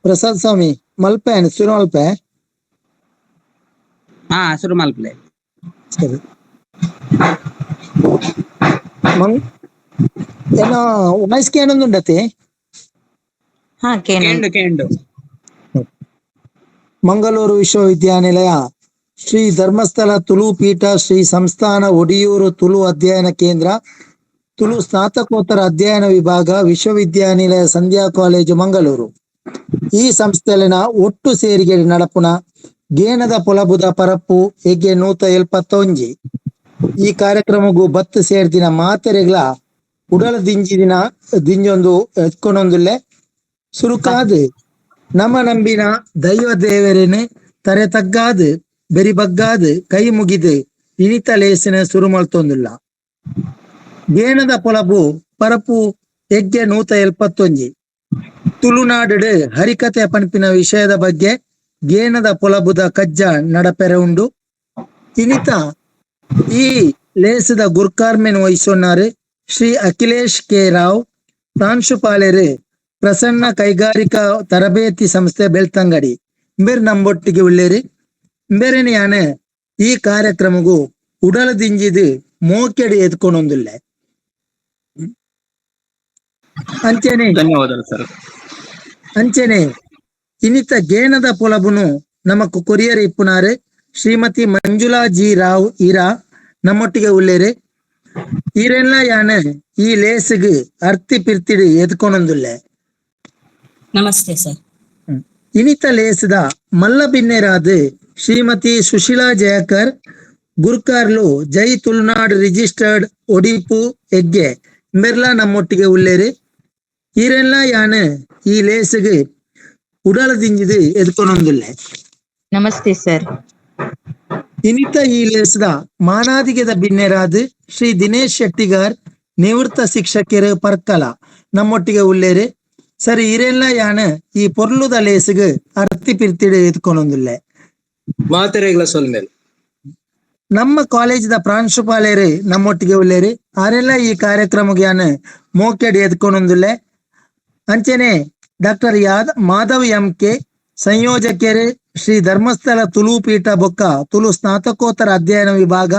ಪ್ರಸಾದ್ ಸ್ವಾಮಿ ಮಲ್ಪೆ ಶುರು ಮಲ್ಪೆ. ಹಾ, ಶುರು ಮಲ್ಪಲೆ. ಸರಿ, ಮಂಗ್ ಏನ ವಾಯ್ಸ್ ಕೇನೊಂದುಂಡತೆ? ಹಾ, ಕೇನು. ಕೇಂಡು ಕೇಂಡು. ಮಂಗಳೂರು ವಿಶ್ವವಿದ್ಯಾನಿಲಯ ಶ್ರೀ ಧರ್ಮಸ್ಥಳ ತುಳು ಪೀಠ ಶ್ರೀ ಸಂಸ್ಥಾನ ಒಡಿಯೂರು ತುಳು ಅಧ್ಯಯನ ಕೇಂದ್ರ, ತುಳು ಸ್ನಾತಕೋತ್ತರ ಅಧ್ಯಯನ ವಿಭಾಗ, ವಿಶ್ವವಿದ್ಯಾನಿಲಯ ಸಂಧ್ಯಾ ಕಾಲೇಜು ಮಂಗಳೂರು ಈ ಸಂಸ್ಥೆಲಿನ ಒಟ್ಟು ಸೇರಿಗೆ ನಡಪುನ ಗೇನದ ಪೊಲಬುದ ಪರಪ್ಪು ಎಗ್ಗೆ 171 ಈ ಕಾರ್ಯಕ್ರಮಗೂ ಬತ್ತು ಸೇರ್ದಿನ ಮಾತೆರೆಗ್ಲ ಉಡಲ ದಿಂಜಿದಿನ ದಿಂಜೊಂದು ಎತ್ಕೊಂಡೊಂದುಲ್ಲೆ. ಸುರುಕಾದ್ ನಮ ನಂಬಿನ ದೈವ ದೇವರೇನೆ ತರೆ ತಗ್ಗಾದ್ ಬೆರಿ ಬಗ್ಗಾದ್ ಕೈ ಮುಗಿದು ಇನಿತ ಲೇಸಿನ ಸುರು ಮಲ್ತೊಂದುಲ್ಲ. ಗೇಣದ ಪೊಲಬು ಪರಪು ಎಗ್ಗೆ 171 ತುಳುನಾಡು ಹರಿಕತೆ ಪನ್ಪಿನ ವಿಷಯದ ಬಗ್ಗೆ ಗೇಣದ ಪೊಲಬುದ ಕಜ್ಜ ನಡಪೆರೆ ಉಂಡು. ಇನಿತ ಈ ಲೇಸದ ಗುರ್ಕಾರ್ಮೆನ್ ವಹಿಸೊನ್ನಾರು ಶ್ರೀ ಅಖಿಲೇಶ್ ಕೆ ರಾವ್, ಪ್ರಾಂಶುಪಾಲರು, ಪ್ರಸನ್ನ ಕೈಗಾರಿಕಾ ತರಬೇತಿ ಸಂಸ್ಥೆ, ಬೆಳ್ತಂಗಡಿ. ಇಂಬೆರ್ ನಂಬೊಟ್ಟಿಗೆ ಉಳ್ಳೇರಿ. ಇಂಬೆರೆನ್ ಯಾನ್ ಈ ಕಾರ್ಯಕ್ರಮಗು ಉಡಲ ದಿಂಜಿದ್ ಮೋಕೆಡ್ ಎದ್ಕೊಂಡೊಂದುಲ್ಲೆ. ಅಂಚನೆ ಧನ್ಯವಾದಗಳು ಸರ್. ಅಂಚನೆ ಇನಿತ ಗೇಣದ ಪೊಲಬುನು ನಮಕ್ ಕೊರಿಯರ್ ಇಪ್ಪುನಾರು ಶ್ರೀಮತಿ ಮಂಜುಳಾ ಜಿ ರಾವ್ ಈರಾ ನಮ್ಮೊಟ್ಟಿಗೆ ಉಳ್ಳೇರು. ಈರೆಲ್ಲ ಯಾನ್ ಈ ಲೇಸ್ಗ್ ಅರ್ತಿ ಪಿರ್ತಿಡ್ ಎದ್ಕೊಂಡೊಂದುಲ್ಲೆ. ನಮಸ್ತೆ ಸರ್. ಇನಿತ ಲೇಸ್ದ ಮಲ್ಲ ಬಿನ್ನೆರಾದ್ ಶ್ರೀಮತಿ ಸುಶೀಲಾ ಜಯಕರ್, ಗುರ್ಕಾರ್ಲು, ಜೈ ತುಳುನಾಡ್ ರಿಜಿಸ್ಟರ್ಡ್, ಒಡಿಪು ಎಗ್ಗೆ ಇಂಬೆರ್ಲಾ ನಮ್ಮೊಟ್ಟಿಗೆ ಉಳ್ಳೇರು. ಈರೆಲ್ಲ ಯಾನ್ ಈ ಲೇಸ್ಗ್ ಉಡಲ ದಿಂಜಿದ್ ಎದ್ಕೊಂಡೊಂದುಲ್ಲೆ. ನಮಸ್ತೆ ಸರ್. ಇನಿತ ಈ ಲೇಸ್ದ ಮಾನಾದಿಗೆದ ಬಿನ್ನೆರಾದ್ ಶ್ರೀ ದಿನೇಶ್ ಶೆಟ್ಟಿಗಾರ್, ನಿವೃತ್ತ ಶಿಕ್ಷಕರು, ಪರ್ಕಲ ನಮ್ಮೊಟ್ಟಿಗೆ ಉಳ್ಳೇರು. ಸರಿ, ಇರೆಲ್ಲ ಯಾನ್ ಈ ಪೊರ್ಲುದ ಲೇಸ್ಗ್ ಅರ್ತಿ ಪಿರ್ತಿಡ್ ಎದ್ಕೊಂಡೊಂದುಲ್ಲೆ. ಮಾತೆರೆಗ್ಲ ಸೊಲ್ಮೆಲ್. ನಮ್ಮ ಕಾಲೇಜ್ದ ಪ್ರಾಂಶುಪಾಲರು ನಮ್ಮೊಟ್ಟಿಗೆ ಉಳ್ಳೇರು. ಆರೆಲ್ಲ ಈ ಕಾರ್ಯಕ್ರಮಕ್ಕೆ ಯಾನ್ ಮೋಕೆಡ್ ಎದ್ಕೊಂಡೊಂದುಲ್ಲೆ. ಅಂಚನೆ ಡಾಕ್ಟರ್ ಯಾದ್ ಮಾಧವ್ ಎಂ ಕೆ, ಸಂಯೋಜಕರು, ಶ್ರೀ ಧರ್ಮಸ್ಥಳ ತುಳು ಪೀಠ ಬೊಕ್ಕ ತುಳು ಸ್ನಾತಕೋತ್ತರ ಅಧ್ಯಯನ ವಿಭಾಗ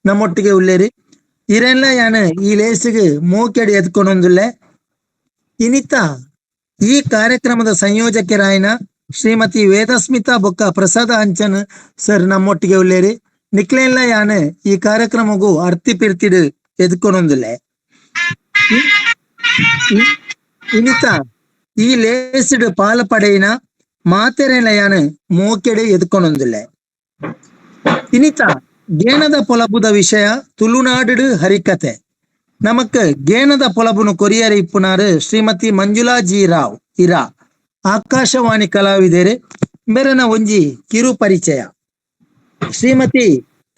ನಮ್ಮೊಟ್ಟಿಗೆ ಉಳ್ಳೇರಿ. ಇರೆಲ್ಲ ಯಾನ್ ಈ ಲೇಸ್ಗ್ ಮೋಕೆಡ್ ಎದ್ಕೊಂಡೊಂದುಲ್ಲೆ. ಇನಿತ ಈ ಕಾರ್ಯಕ್ರಮದ ಸಂಯೋಜಕರಾಯನ ಶ್ರೀಮತಿ ವೇದಸ್ಮಿತಾ ಬೊಕ್ಕ ಪ್ರಸಾದ ಅಂಚನ್ ಸರ್ ನಮ್ಮೊಟ್ಟಿಗೆ ಉಳ್ಳೇರಿ. ನಿಕ್ಲೆಲ್ಲ ಯಾನ್ ಈ ಕಾರ್ಯಕ್ರಮಗೂ ಅರ್ತಿ ಪಿರ್ತಿಡ್ ಎದ್ಕೊಂಡೊಂದುಲ್ಲೆ. ಇನಿತ ಈ ಲೇಸ್ಡ್ ಪಾಲ ಪಡೆಯಿನ ಮಾತೆರೆನ ಯಾನ್ ಮೋಕೆಡ್ ಎದ್ಕೊಂಡೊಂದುಲ್ಲೆ. ಇನಿತ ಗೇಣದ ಪೊಲಬುದ ವಿಷಯ ತುಳುನಾಡು ಹರಿಕತೆ. ನಮಕ್ ಗೇಣದ ಪೊಲಬುನು ಕೊರಿಯರ್ ಇಪ್ಪುನಾರು ಶ್ರೀಮತಿ ಮಂಜುಳಾ ಜಿ ರಾವ್ ಇರಾ, ಆಕಾಶವಾಣಿ ಕಲಾವಿದರು. ಇಂಬೆರೆನ ಒಂಜಿ ಕಿರು ಪರಿಚಯ. ಶ್ರೀಮತಿ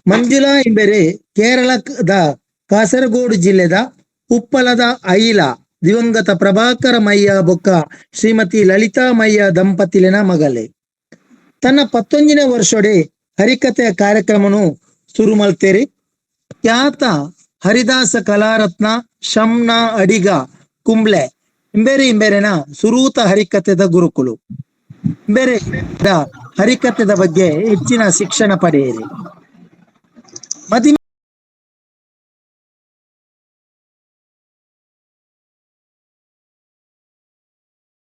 ಮಂಜುಳಾ ಇಂಬೆರೆ ಕೇರಳದ ಕಾಸರಗೋಡು ಜಿಲ್ಲೆದ ಉಪ್ಪಲದ ಐಲ ದಿವಂಗತ ಪ್ರಭಾಕರ ಮಯ್ಯ ಬೊಕ್ಕ ಶ್ರೀಮತಿ ಲಲಿತಾ ಮಯ್ಯ ದಂಪತಿಲಿನ ಮಗಲೆ. ತನ್ನ 19ನೇ ವರ್ಷೊಡೆ ಹರಿಕತೆಯ ಕಾರ್ಯಕ್ರಮನು ಶುರು ಮಲ್ತೇರಿ. ಖ್ಯಾತ ಹರಿದಾಸ ಕಲಾರತ್ನ ಶಮ್ನಾ ಅಡಿಗ ಕುಂಬ್ಳೆ ಇಂಬೇರೆ ಇಂಬೇರೆನ ಸುರೂತ ಹರಿಕತೆದ ಗುರುಕುಲು. ಇಂಬೇರೆ ಹರಿಕತೆದ ಬಗ್ಗೆ ಹೆಚ್ಚಿನ ಶಿಕ್ಷಣ ಪಡೆಯಿರಿ. ಮದಿಮೆ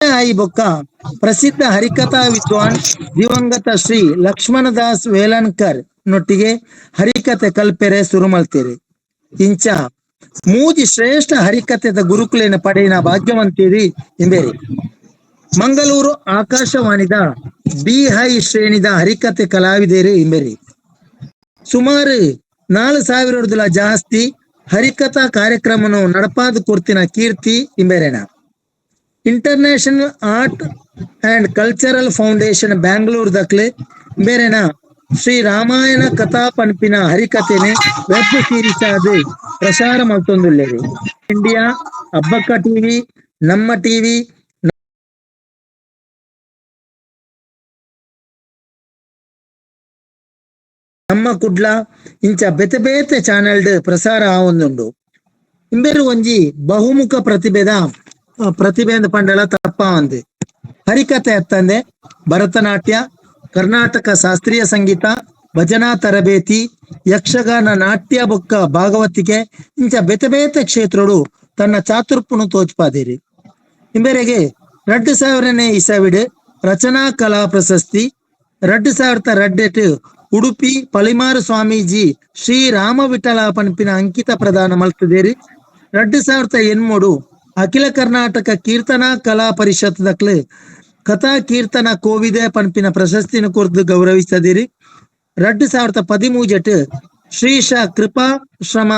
ಆಯಿ ಬೊಕ್ಕ ಪ್ರಸಿದ್ಧ ಹರಿಕಥಾ ವಿದ್ವಾನ್ ದಿವಂಗತ ಶ್ರೀ ಲಕ್ಷ್ಮಣದಾಸ್ ವೇಲನ್ಕರ್ ನೊಟ್ಟಿಗೆ ಹರಿಕತೆ ಕಲ್ಪೆರೆ ಶುರು ಮಲ್ತೇರಿ. ಇಂಚ ಮೂಜಿ ಶ್ರೇಷ್ಠ ಹರಿಕತೆದ ಗುರುಕುಲೇನ ಪಡೆಯಿನ ಭಾಗ್ಯವಂತೇರಿ ಇಂಬೇರಿ. ಮಂಗಳೂರು ಆಕಾಶವಾಣಿದ ಬಿ ಹೈ ಶ್ರೇಣಿದ ಹರಿಕತೆ ಕಲಾವಿದೇರಿ ಇಂಬೇರಿ. ಸುಮಾರು 4000 ಜಾಸ್ತಿ ಹರಿಕಥಾ ಕಾರ್ಯಕ್ರಮನು ನಡಪಾದ ಕೊರ್ತಿನ ಕೀರ್ತಿ ಇಂಬೇರೆನ. International art and cultural foundation Bangalore ದಕ್ಲೆ ಬೇರೆನ Shri Ramayana ಕಥಾ ಪನ್ಪಿನ ಹರಿಕಥೆನೆ ವೆಬ್ ಸೀರೀಸ್ ಆದ್ ಪ್ರಸಾರ ಮಲ್ತೊಂದುಲ್ಲೆರ್. ಇಂಡಿಯಾ, ಅಬ್ಬಕ್ಕ ಟಿವಿ, ನಮ್ಮ ಟಿವಿ. ನಮ್ಮ ಕುಡ್ಲ ಇಂಚ ಬೇತೆ ಬೇತೆ ಚಾನೆಲ್ ಪ್ರಸಾರ ಆವೊಂದುಂಡು. ಇಂಬೆರು ಒಂಜಿ ಬಹುಮುಖ ಪ್ರತಿಭೆದ ಪ್ರತಿಭೆ ಪಂಡಲ ತಪ್ಪಾವಂದು. ಹರಿಕತೆ ಅತ್ತಂದೆ ಭರತನಾಟ್ಯ, ಕರ್ನಾಟಕ ಶಾಸ್ತ್ರೀಯ ಸಂಗೀತ, ಭಜನಾ ತರಬೇತಿ, ಯಕ್ಷಗಾನ ನಾಟ್ಯ ಬೊಕ್ಕ ಭಾಗವತಿಕೆ ಇಂಚ ಬೇತೆ ಬೇತೆ ಕ್ಷೇತ್ರಡು ತನ್ನ ಚಾತುರ್ಪುನು ತೋಚ್ಪಾದಿರಿ. ಇಂಬೆರೆಗೆ 2000ನೇ ಇಸವಿಡ್ ರಚನಾ ಕಲಾ ಪ್ರಶಸ್ತಿ, 2002 ಉಡುಪಿ ಪಲಿಮಾರು ಸ್ವಾಮೀಜಿ ಶ್ರೀ ರಾಮ ವಿಠಲ ಪನ್ಪಿನ ಅಂಕಿತ ಪ್ರದಾನ ಮಲ್ತದೇರಿ. 2008 ಅಖಿಲ ಕರ್ನಾಟಕ ಕೀರ್ತನಾ ಕಲಾ ಪರಿಷತ್ ದಕ್ಲು ಕಥಾ ಕೀರ್ತನ ಕೋವಿದೆ ಪನ್ಪಿನ ಪ್ರಶಸ್ತಿನ ಕೊರ್ದು ಗೌರವಿಸದಿರಿ. 2013 ಶ್ರೀಶ ಕೃಪಾಶ್ರಮ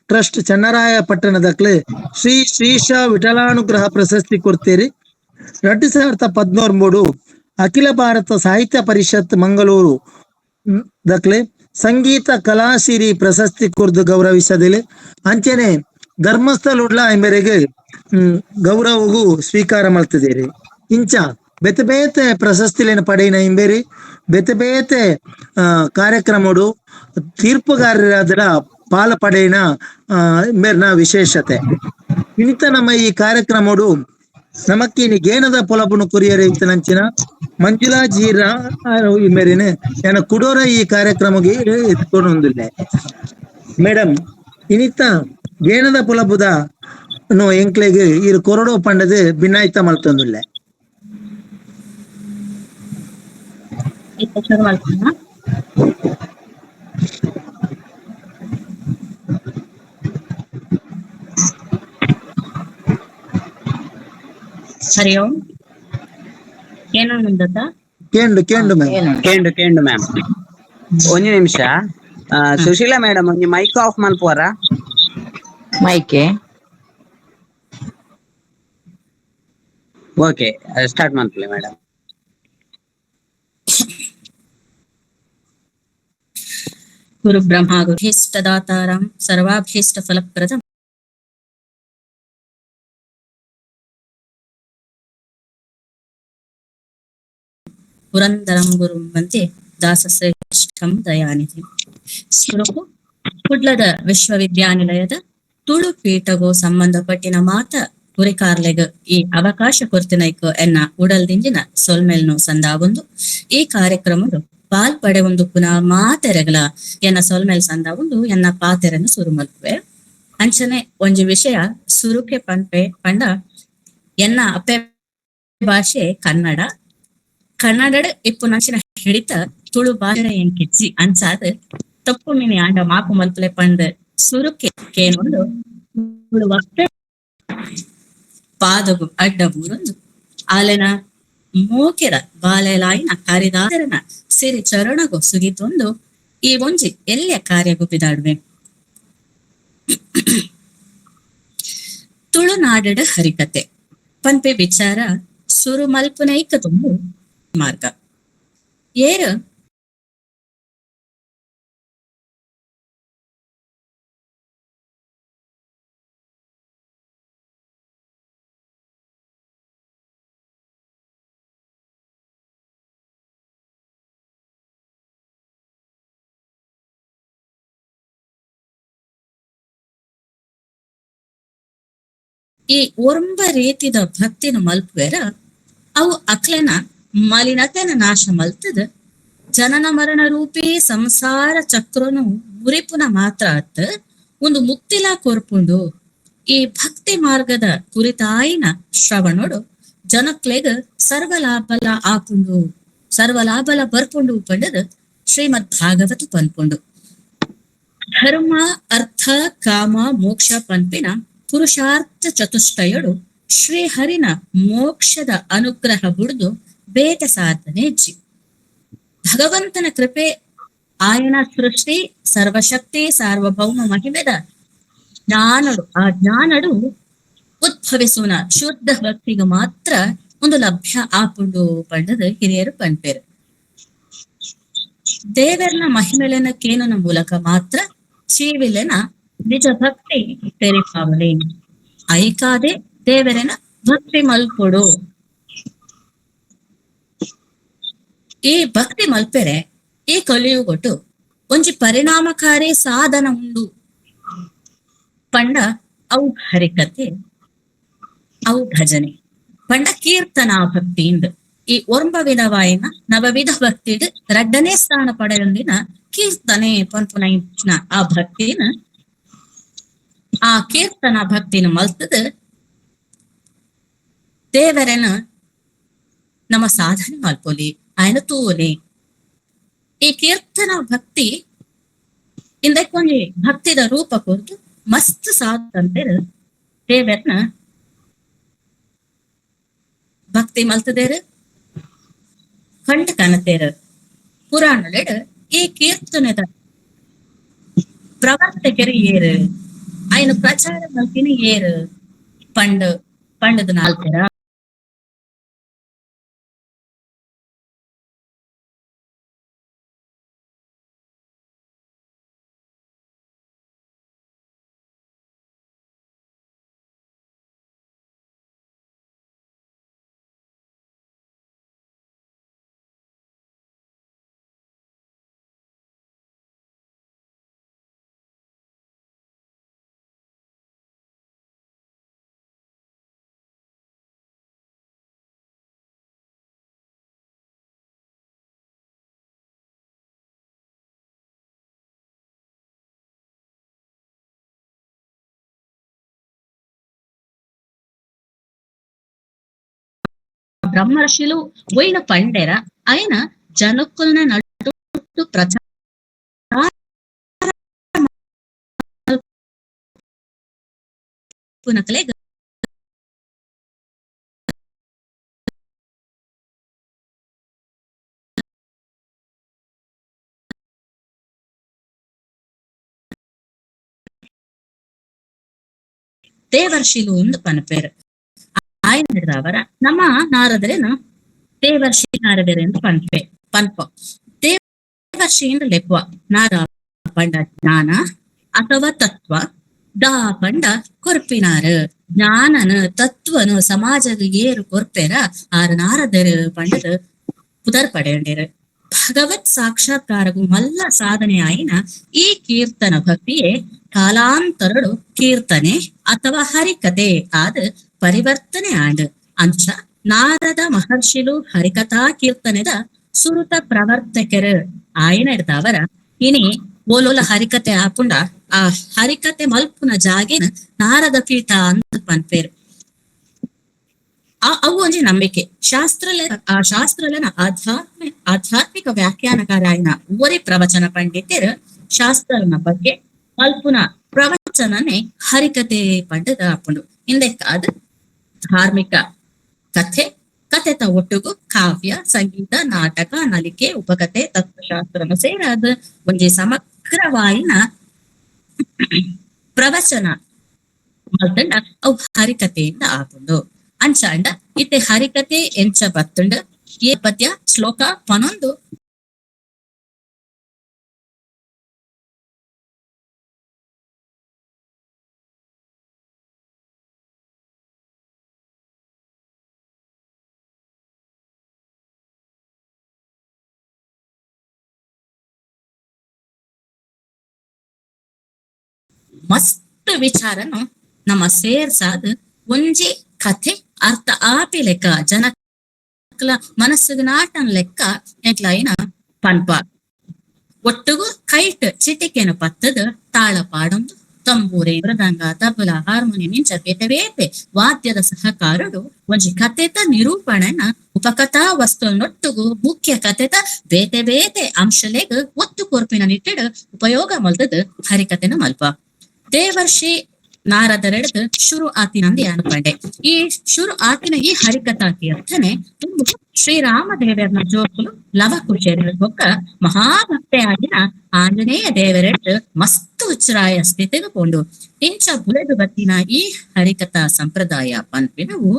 ಟ್ರಸ್ಟ್ ಚನ್ನರಾಯ ಪಟ್ಟಣದಕ್ಲು ಶ್ರೀ ಶ್ರೀಶ ವಿಠಲಾನುಗ್ರಹ ಪ್ರಶಸ್ತಿ ಕೊಡ್ತೀರಿ. 2013 ಅಖಿಲ ಭಾರತ ಸಾಹಿತ್ಯ ಪರಿಷತ್ ಮಂಗಳೂರು ದಕ್ಲೆ ಸಂಗೀತ ಕಲಾಸಿರಿ ಪ್ರಶಸ್ತಿ ಕೊರ್ದು ಗೌರವಿಸದಿಲ್ಲ. ಅಂಚನೆ ಧರ್ಮಸ್ಥಳ ಮೇರೆಗೆ ಗೌರವಗೂ ಸ್ವೀಕಾರ ಮಾಡ್ತಿದ್ದೀರಿ. ಇಂಚ ಬೇತೆ ಬೇತೆ ಪ್ರಶಸ್ತಿಲೇನ ಪಡೆಯಿನ ಇಂಬೇರಿ ಬೇತೆ ಬೇತೆ ಕಾರ್ಯಕ್ರಮಡು ತೀರ್ಪುಗಾರರಾದ ಪಾಲ ಪಡೆಯಿನ ಇಂಬೇರ್ನ ವಿಶೇಷತೆ. ಇನಿತ ನಮ್ಮ ಈ ಕಾರ್ಯಕ್ರಮಡು ನಮಕ್ಕಿನಿ ಗೇನದ ಪೊಲಬುನು ಕೊರಿಯರೆ ಇತ್ತನಂಚಿನ ಮಂಜುಳಾ ಜೀರ ಮೇರಿನ ಎನ ಕುಡೋರ ಈ ಕಾರ್ಯಕ್ರಮಕ್ಕೆ ಎತ್ಕೊಂಡು ಮೇಡಮ್. ಇನಿತ ಗೇನದ ಪೊಲಬುದ ನೋ ಎಂಕ್ಲೆಗ್ ಇರು ಕೊರಡೋ ಪಂಡದು ಭಿನ್ನಾಯ್ತ ಮಲ್ತೊಂದುಲ್ಲೆ. ಹರಿ ಓಂ. ಏನೋ ಕೇಂಡು ಕೇಂಡು ಮ್ಯಾಮ್, ಕೇಂಡು ಕೇಂಡು ಮ್ಯಾಮ್. ಒಂಜಿ ನಿಮಿಷ ಸುಶೀಲಾ ಮೇಡಮ್, ಒಂಜಿ ಮೈಕ್ ಆಫ್ ಮಲ್ಪುವರ? ಮೈಕೆ ಓಕೆ, ಸ್ಟಾರ್ಟ್ ಮಲ್ಪಲೆ ಮೇಡಮ್. ಗುರು ಬ್ರಹ್ಮ ಗುರುಭೀಷ್ಟದಾತಾರಂ ಸರ್ವಾಭೀಷ್ಟ ಫಲಪ್ರದಂ ಪುರಂದರಂ ಗುರುಂ ವಂದೇ ದಾಸಶ್ರೇಷ್ಠಂ ದಯಾನಿಧಿ. ಸುರುಕು ಕುಡ್ಲದ ವಿಶ್ವವಿದ್ಯಾನಿಲಯದ ತುಳು ಪೀಠಗೂ ಸಂಬಂಧಪಟ್ಟಿನ ಮಾತ ಗುರಿಕಾರ್ಲೆಗ್ ಈ ಅವಕಾಶ ಕೊರ್ತಿನೈಕ್ ಎನ್ನ ಉಡಲ್ದಿಂಜಿನ ಸೊಲ್ಮೆಲ್ನು ಸಂದಾವೊಂದು ಈ ಕಾರ್ಯಕ್ರಮಡು ಪಾಲ್ ಪಡೆ ಒಂದು ಪುನಃ ಮಾತೆರೆಗಳ ಎನ್ನ ಸೊಲ್ಮೆಲ್ ಸಂದಾವೊಂದು ಎನ್ನ ಪಾತೆರನ್ನು ಸುರು ಮಲ್ಪುವೆ. ಅಂಚನೆ ಒಂಜಿ ವಿಷಯ ಸುರುಕೆ ಪನ್ಪೆ ಪಂಡ ಎನ್ನ ಅಪ್ಪೆ ಭಾಷೆ ಕನ್ನಡ, ಕನ್ನಡ ಇಪ್ಪು ನಂಚಿನ ಹಿಡಿತ ತುಳು ಭಾಷೆ ಎಂಕಿಜ್ಜಿ ಅಂಚಾದ್ ತಪ್ಪು ಮಿನಿ ಆಂಡ ಮಾಪು ಮಲ್ಪಲೆ ಪಂದ್ ಸುರುಕೆ ಕೇನೊಂದು ತುಳು ಅಪ್ಪೆ ಪಾದಗು ಅಡ್ಡ ಬೂರೊಂದು ಆಲೆನ ಮೋಕೆರ ಬಾಲೆಲಾಯಿನ ಹರಿದಾರನ ಸಿರಿ ಚರಣಗು ಸುಗಿತೊಂದು ಈ ಒಂಜಿ ಎಲ್ಯ ಕಾರ್ಯಗು ಬಿದಾಡುವೆ. ತುಳುನಾಡಡ ಹರಿಕತೆ ಪನ್ಪೆ ವಿಚಾರ ಸುರು ಮಲ್ಪುನೈಕ ತುಂಬು ಮಾರ್ಗ ಏರು ಈ ಒರಂಬ ರೀತಿದ ಭಕ್ತಿನ ಮಲ್ಪುವೆರ ಅವು ಅಕ್ಲೆನ ಮಲಿನತೆನ ನಾಶ ಮಲ್ತದ ಜನನ ಮರಣ ರೂಪಿ ಸಂಸಾರ ಚಕ್ರನು ಮುರಿಪುನ ಮಾತ್ರ ಅತ್ ಒಂದು ಮುಕ್ತಿಲಾ ಕೊರ್ಪುಂಡು. ಈ ಭಕ್ತಿ ಮಾರ್ಗದ ಕುರಿತಾಯಿನ ಶ್ರವಣೋಡು ಜನಕ್ಲೆಗ್ ಸರ್ವಲಾಭಲ ಆಪುಂಡು, ಸರ್ವಲಾಭಲ ಬರ್ಪುಂಡು ಪಂಡದ ಶ್ರೀಮದ್ ಭಾಗವತ ಪನ್ಪುಂಡು. ಧರ್ಮ ಅರ್ಥ ಕಾಮ ಮೋಕ್ಷ ಪನ್ಪಿನ ಪುರುಷಾರ್ಥ ಚತುಷ್ಟಯಡು ಶ್ರೀಹರಿನ ಮೋಕ್ಷದ ಅನುಗ್ರಹ ಬುಡ್ದು ಬೇತೆ ಸಾಧನೆ ಹೆಜ್ಜಿ. ಭಗವಂತನ ಕೃಪೆ ಆಯನ ಸೃಷ್ಟಿ ಸರ್ವಶಕ್ತಿ ಸಾರ್ವಭೌಮ ಮಹಿಮೆದ ಜ್ಞಾನಡು, ಆ ಜ್ಞಾನಡು ಉದ್ಭವಿಸುವನ ಶುದ್ಧ ಭಕ್ತಿಗೆ ಮಾತ್ರ ಒಂದು ಲಭ್ಯ ಆಪುಂಡು ಪಂಡದ ಹಿರಿಯರು ಪನ್ಪೇರು. ದೇವರ್ನ ಮಹಿಮೆಲೆನ ಕೇನನ ಮೂಲಕ ಮಾತ್ರ ಚೀವಿಲೆನ ನಿಜ ಭಕ್ತಿ ತೆರಿಪಾವಲಿ. ಐಕಾದೆ ದೇವರನ ಭಕ್ತಿ ಮಲ್ಪೊಡು. ಈ ಭಕ್ತಿ ಮಲ್ಪೆರೆ ಈ ಕಲಿಯುಗೊಟ್ಟು ಒಂಜಿ ಪರಿಣಾಮಕಾರಿ ಸಾಧನ ಉಂಡು ಪಂಡ ಅವು ಹರಿಕತೆ, ಅವು ಭಜನೆ ಪಂಡ ಕೀರ್ತನಾ ಭಕ್ತಿಯಿಂದ. ಈ ಒರ್ಂಬ ವಿಧವಾಯಿನ ನವವಿಧ ಭಕ್ತಿಡ್ ರಡ್ಡನೇ ಸ್ಥಾನ ಪಡೆಯೊಂದಿನ ಕೀರ್ತನೆ ಪನ್ಪುನ ಇಂಚಿನ ಆ ಭಕ್ತಿನ, ಆ ಕೀರ್ತನಾ ಭಕ್ತಿನ ಮಲ್ತದ ದೇವರನ ನಮ್ಮ ಸಾಧನೆ ಮಲ್ಪೊಲಿ, ಆಯನ ತೂವೊಲಿ. ಈ ಕೀರ್ತನ ಭಕ್ತಿ ಇಂದಕ್ಕೊಂಜಿ ಭಕ್ತಿದ ರೂಪ ಕೊರ್ದು ಮಸ್ತ್ ಸಾಧಂತೆರ್ ದೇವರನ ಭಕ್ತಿ ಮಲ್ತದೇರು, ಕಂಡು ಕನತೇರು. ಪುರಾಣಲೆಡ್ ಈ ಕೀರ್ತನೆದ ಪ್ರವರ್ತಕರು ಏರು, ಆಯ್ನ ಪ್ರಚಾರ ಮಲ್ತಿನ ಏರು ಪಂಡ್ ಪಂಡದ ನಾಲ್ಕರ ಬ್ರಹ್ಮರ್ಷಿಲು ಒಯ್ನ ಪಂಡೆರ ಅಯನ ಜನಕ್ಕುಲ್ನ ನಡುಟ್ಟು ಪ್ರಚಾರ ಮಲ್ಪುನಕಲೆಗ್ ದೇವರ್ಷಿಲು ಒಂದು ಪನಪೇರು. ಆಯನ ನಮ್ಮ ನಾರದರೇನು ದೇವರ್ಷಿ ನಾರದರೆ ಅಂತ ಪನ್ಪೆ ಪನ್ಪ. ದೇವರ್ಷಿ ಲೆಪ್ಪ ನಾರ ಪಂಡ ಜ್ಞಾನ ಅಥವಾ ತತ್ವ, ದಾ ಪಂಡ ಕೊರ್ಪಿನಾರು. ಜ್ಞಾನನ ತತ್ವನು ಸಮಾಜದ ಏರು ಕೊರ್ಪೆರ ಆರು ನಾರದರು ಪಂಡದ ಪುದರ್ ಪಡೆಯಂಡಿರು. ಭಗವತ್ ಸಾಕ್ಷಾತ್ಕಾರಗು ಮಲ್ಲ ಸಾಧನೆ ಆಯಿನ ಈ ಕೀರ್ತನ ಭಕ್ತಿಯೇ ಕಾಲಾಂತರಡು ಕೀರ್ತನೆ ಅಥವಾ ಹರಿಕತೆ ಆದ ಪರಿವರ್ತನೆ ಆಂಡ್. ಅಂಚ ನಾರದ ಮಹರ್ಷಿಲು ಹರಿಕಥಾ ಕೀರ್ತನೆದ ಸುರುತ ಪ್ರವರ್ತಕರು ಆಯನ ಹಿಡ್ದವರ ಇನಿ ಓಲೋಲ ಹರಿಕತೆ ಆಪುಂಡ ಆ ಹರಿಕತೆ ಮಲ್ಪುನ ಜಾಗೆನ ನಾರದ ಪೀಠ ಅಂತ ಪನ್ಪೇರು. ಅವು ಒಂಜಿ ನಂಬಿಕೆ. ಶಾಸ್ತ್ರಲೆ ಆ ಶಾಸ್ತ್ರಲನ ಆಧ್ಯಾತ್ಮಿಕ ವ್ಯಾಖ್ಯಾನಕಾರಾಯನ ಒರಿ ಪ್ರವಚನ ಪಂಡಿತರು ಶಾಸ್ತ್ರನ ಬಗ್ಗೆ ಮಲ್ಪುನ ಪ್ರವಚನನೆ ಹರಿಕತೆ ಪಂಡದ ಆಪುಂಡು. ಇಂದೆಕ್ಕಾದ ಧಾರ್ಮಿಕ ಕಥೆ, ಕಥೆತ ಒಟ್ಟುಗು ಕಾವ್ಯ, ಸಂಗೀತ, ನಾಟಕ, ನಲಿಕೆ, ಉಪಕಥೆ, ತತ್ವಶಾಸ್ತ್ರನ ಸೇರಾದ ಒಂಜಿ ಸಮಗ್ರವಾಯಿನ ಪ್ರವಚನ ಮಲ್ತಂಡ ಅವು ಹರಿಕತೆಯಿಂದ ಆಪುಂಡು. ಅಂಚಾಂಡ ಇತ್ತೆ ಹರಿಕತೆ ಎಂಚ ಬತ್ತುಂಡು ಏ ಪದ್ಯ ಶ್ಲೋಕ ಪನೊಂದು ಮಸ್ತ್ ವಿಚಾರನು ನಮ್ಮ ಸೇರ್ಸಾದ ಒಂಜಿ ಕಥೆ ಅರ್ಥ ಆಪಿ ಲೆಕ್ಕ ಜನಕ್ಲ ಮನಸ್ಸಿಗೆ ನಾಟನ್ ಲೆಕ್ಕ ಎಂಕ್ಲೈನ ಪನ್ಪ. ಒಟ್ಟುಗು ಕೈಟ್ ಚಿಟಿಕೆನ ಪತ್ತದ ತಾಳ ಪಾಡೊಂದು ತಂಬೂರೆ, ಮೃದಂಗ, ತಬಲ, ಹಾರ್ಮೋನಿಯಂ ಇಂಚ ಬೇತೆ ಬೇತೆ ವಾದ್ಯದ ಸಹಕಾರಡು ಒಂಜಿ ಕಥೆತ ನಿರೂಪಣೆನ ಉಪಕಥಾ ವಸ್ತುನೊಟ್ಟುಗು ಮುಖ್ಯ ಕಥೆತ ಬೇತೆ ಬೇತೆ ಅಂಶಲೆಗ್ ಒತ್ತು ಕೊರ್ಪಿನ ನಿಟ್ಟಿಡ್ ಉಪಯೋಗ ಮಲ್ತದ ಹರಿಕತೆನ ಮಲ್ಪ. ದೇವರ್ಷಿ ನಾರದರೆಡ್ದು ಶುರು ಆತಿನಂದು ಅನ್ಕೊಂಡೆ. ಈ ಶುರು ಆತಿನ ಈ ಹರಿಕಥಾ ಕೀರ್ತನೆ ತುಂಬ ಶ್ರೀರಾಮ ದೇವರನ ಜೋಕುಲು ಲವ ಕುಶೇರ ಬೊಕ್ಕ ಮಹಾಭಕ್ತೆ ಆಗಿನ ಆಂಜನೇಯ ದೇವರೆಡ್ದು ಮಸ್ತ್ ಉಚ್ಚರಾಯ ಸ್ಥಿತಿಗೆ ಕೊಂಡು ಇಂಚ ಬುಲೆದು ಬತ್ತಿನ ಈ ಹರಿಕಥಾ ಸಂಪ್ರದಾಯ ಪನ್ಪಿನವು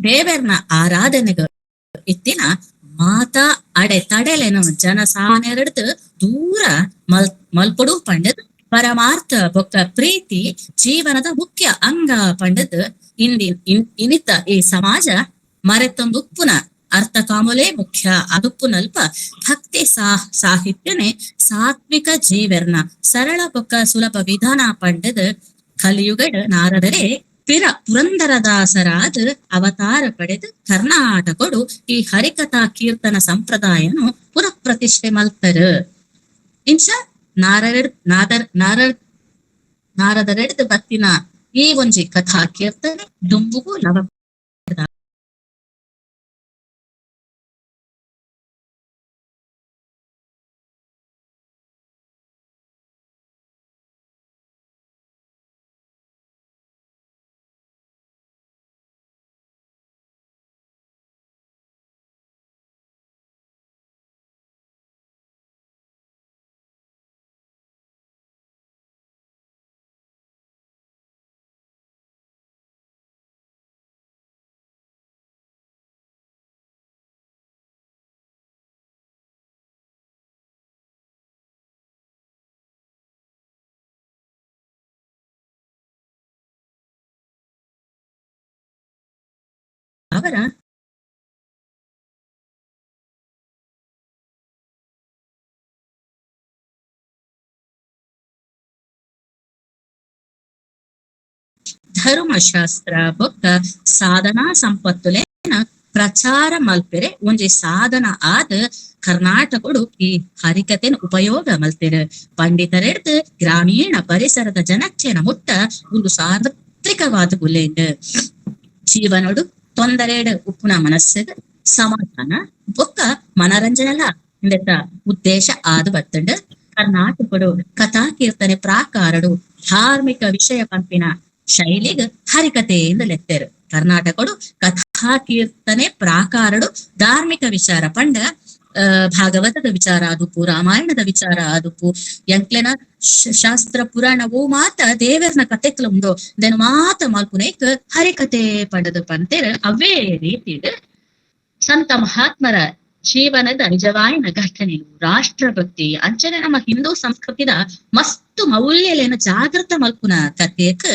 ದೇವರನ ಆರಾಧನೆಗೆ ಇತ್ತಿನ ಮಾತಾ ಅಡೆ ತಡೆಲೆನು ಜನಸಾಮಾನ್ಯರೆಡ್ದು ದೂರ ಮಲ್ಪಡು ಪಂಡದ್ ಪರಮಾರ್ಥ ಬೊಕ್ಕ ಪ್ರೀತಿ ಜೀವನದ ಮುಖ್ಯ ಅಂಗ ಪಂಡದ್ ಇಂದಿ ಇನಿತ ಈ ಸಮಾಜ ಮರೆತೊಂದು ಉಪ್ಪುನ ಅರ್ಥಕಾಮುಲೇ ಮುಖ್ಯ ಅದುಪ್ಪುನಲ್ಪ ಭಕ್ತಿ ಸಾಹಿತ್ಯನೇ ಸಾತ್ವಿಕ ಜೀವೆರ್ನ ಸರಳ ಬೊಕ್ಕ ಸುಲಭ ವಿಧಾನ ಪಂಡದ ಕಲಿಯುಗಡ್ ನಾರದರೆ ಪಿರ ಪುರಂದರದಾಸರಾದ ಅವತಾರ ಪಡೆದು ಕರ್ನಾಟಕಡು ಈ ಹರಿಕಥಾ ಕೀರ್ತನ ಸಂಪ್ರದಾಯನು ಪುನಃ ಪ್ರತಿಷ್ಠೆ ಮಲ್ತರು. ಇಂಚ ನಾರರೆಡ್ ನಾದರ್ ನಾರ ನಾರದರೆಡ್ದು ಬತ್ತಿನ ಈ ಒಂಜಿ ಕಥಾ ಕೀರ್ತನೆ ದುಂಬುಗು ನವ ಅವರ ಧರ್ಮಶಾಸ್ತ್ರ ಬೊಕ್ಕ ಸಾಧನಾ ಸಂಪತ್ತುಲೇನ ಪ್ರಚಾರ ಮಲ್ಪೆರೆ ಒಂಜಿ ಸಾಧನ ಆದ ಕರ್ನಾಟಕಡು ಈ ಹರಿಕತೆನ ಉಪಯೋಗ ಮಲ್ತೆರ್. ಪಂಡಿತರೆಡ್ದು ಗ್ರಾಮೀಣ ಪರಿಸರದ ಜನಕ್ಷೇನ ಮುಟ್ಟ ಒಂದು ಸಾರ್ವತ್ರಿಕವಾದ ಉಲ್ಲೇಂಡ್. ಜೀವನೋಡು ತೊಂದರೆಡ್ ಉಪ್ಪುನ ಮನಸ್ಸಿಗ್ ಸಮಾಧಾನ ಬೊಕ್ಕ ಮನರಂಜನೆಲ ಇಂದೆತ ಉದ್ದೇಶ ಆದ್ ಬತ್ತುಂಡು. ಕರ್ನಾಟಕಡು ಕಥಾ ಕೀರ್ತನೆ ಪ್ರಾಕಾರಡು ಧಾರ್ಮಿಕ ವಿಷಯ ಪನ್ಪಿನ ಶೈಲಿಗ್ ಹರಿಕತೆ ಎಂದು ಲೆತ್ತೆರು. ಕರ್ನಾಟಕಡು ಕಥಾ ಕೀರ್ತನೆ ಪ್ರಾಕಾರಡು ಧಾರ್ಮಿಕ ವಿಚಾರ ಪಂಡ ಭಾಗವತದ ವಿಚಾರ ಆದುಪ್ಪು, ರಾಮಾಯಣದ ವಿಚಾರ ಆದುಪ್ಪು, ಎಂಕ್ಲೆನ ಶಾಸ್ತ್ರ ಪುರಾಣ ಓ ಮಾತ ದೇವರ್ನ ಕತೆಕ್ಲ ಉಂಡು ದೆನ್ ಮಾತ ಮಲ್ಪುನೈಕ್ ಹರಿಕತೆ ಪಂಡದು ಪಂತೆರ್. ಅವೇ ರೀತಿಡ್ ಸಂತ ಮಹಾತ್ಮರ ಜೀವನದ ನಿಜವಾಯಿನ ಘಟನೆಲು, ರಾಷ್ಟ್ರಭಕ್ತಿ ಅಂಚನೆ ನಮ್ಮ ಹಿಂದೂ ಸಂಸ್ಕೃತಿದ ಮಸ್ತು ಮೌಲ್ಯಲೇನ ಜಾಗೃತ ಮಲ್ಪುನ ಕತೆಕ್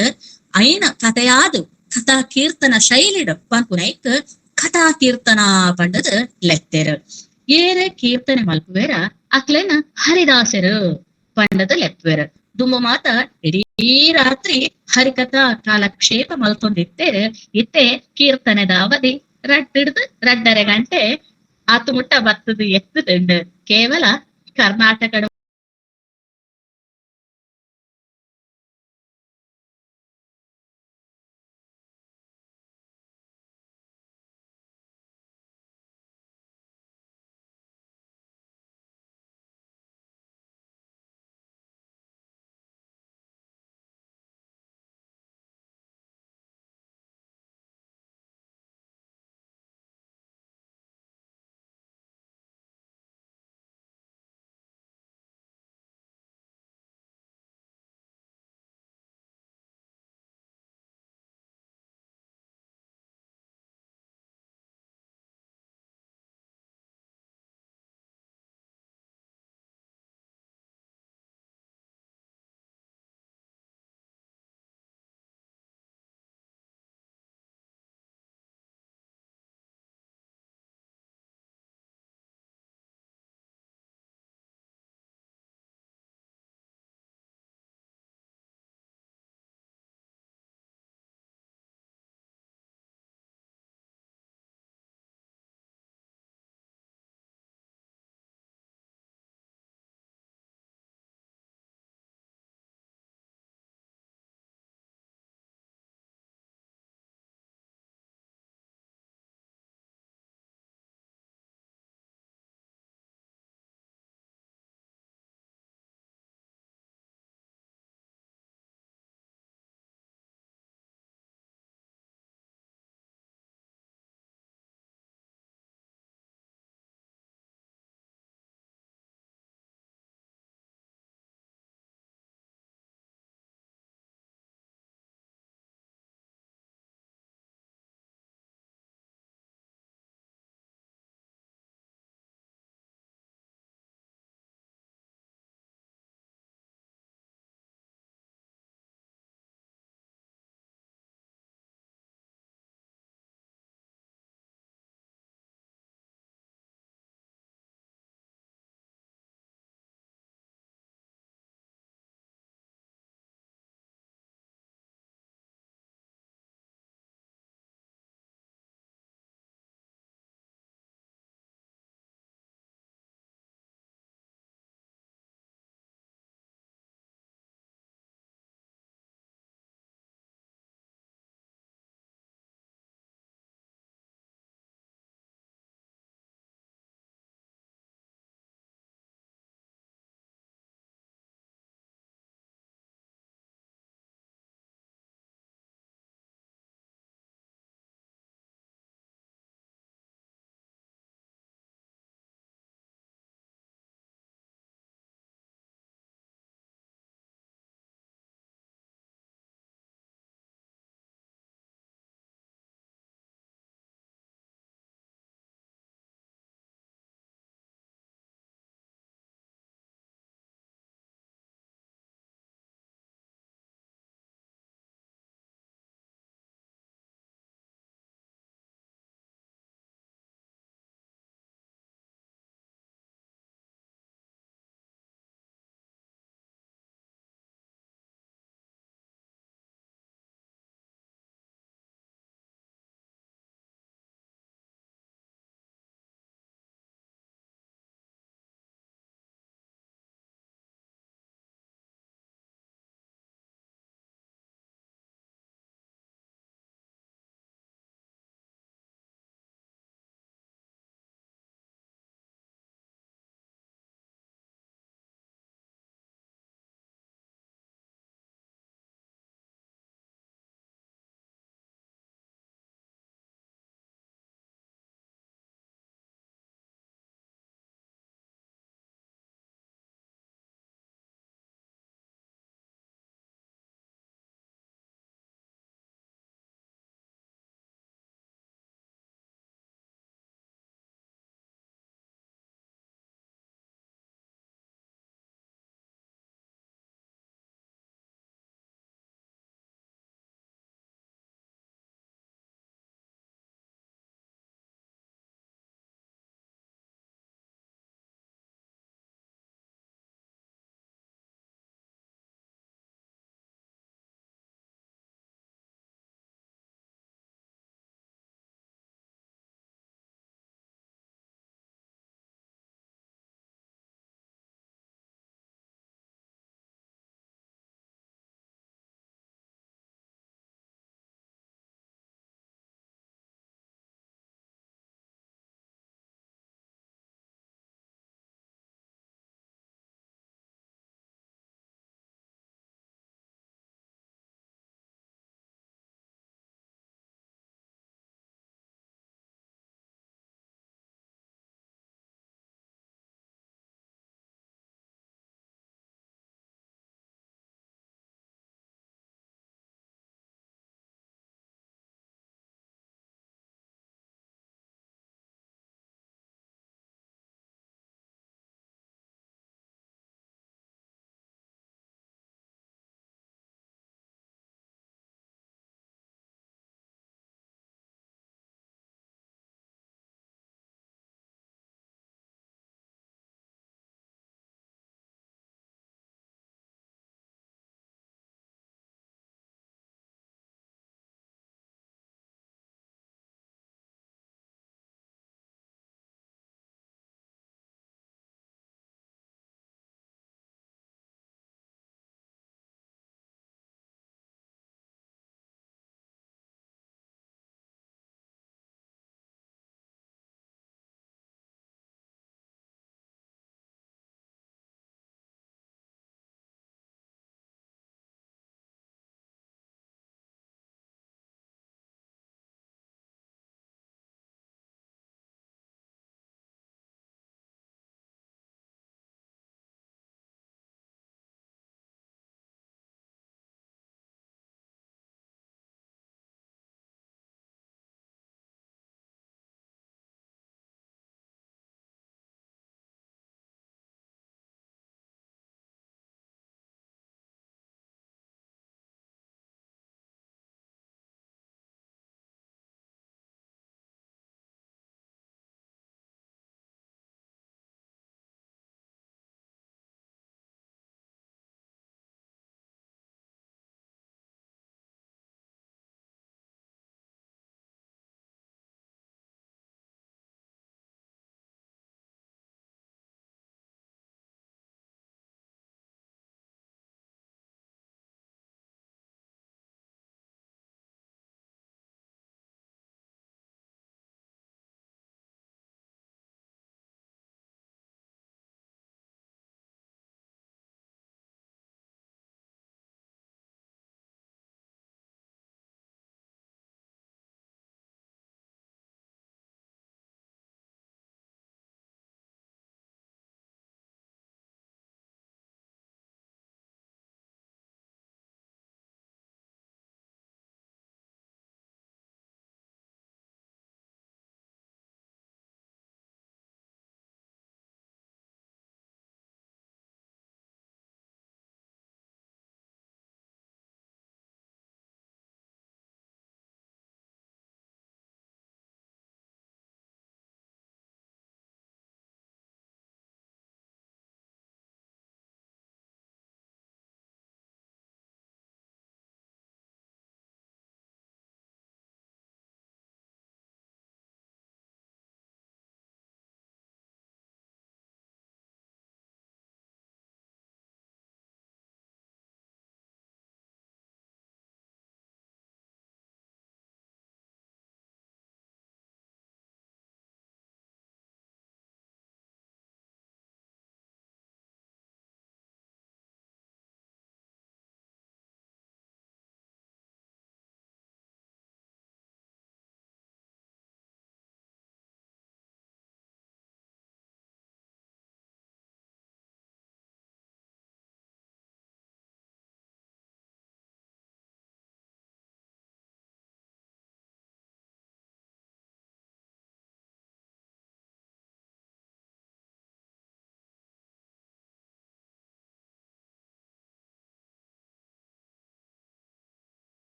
ಐನ ಕಥೆಯಾದು ಕಥಾ ಕೀರ್ತನ ಶೈಲಿಡ್ ಪನ್ಪುನೈಕ್ ಕಥಾ ಕೀರ್ತನ ಪಂಡದು ಲೆತ್ತೆರ್. ಏರೆ ಕೀರ್ತನೆ ಮಲ್ಪುವೆರ ಅಕ್ಲೆನ ಹರಿದಾಸರು ಪಂಡದ ಲೆಪ್ಪುವೆರ್. ದುಂಬು ಮಾತ ಇಡೀ ರಾತ್ರಿ ಹರಿಕಥಾ ಕಾಲಕ್ಷೇಪ ಮಲ್ತೊಂದಿತ್ತೇರ್. ಇತ್ತೆ ಕೀರ್ತನೆದ ಅವಧಿ ರಡ್ಡಿಡ್ದು ರಡ್ಡರೆ ಗಂಟೆ ಆತು ಮುಟ್ಟ ಬತ್ತದು ಎತ್ತುದುಂಡು. ಕೇವಲ ಕರ್ನಾಟಕದ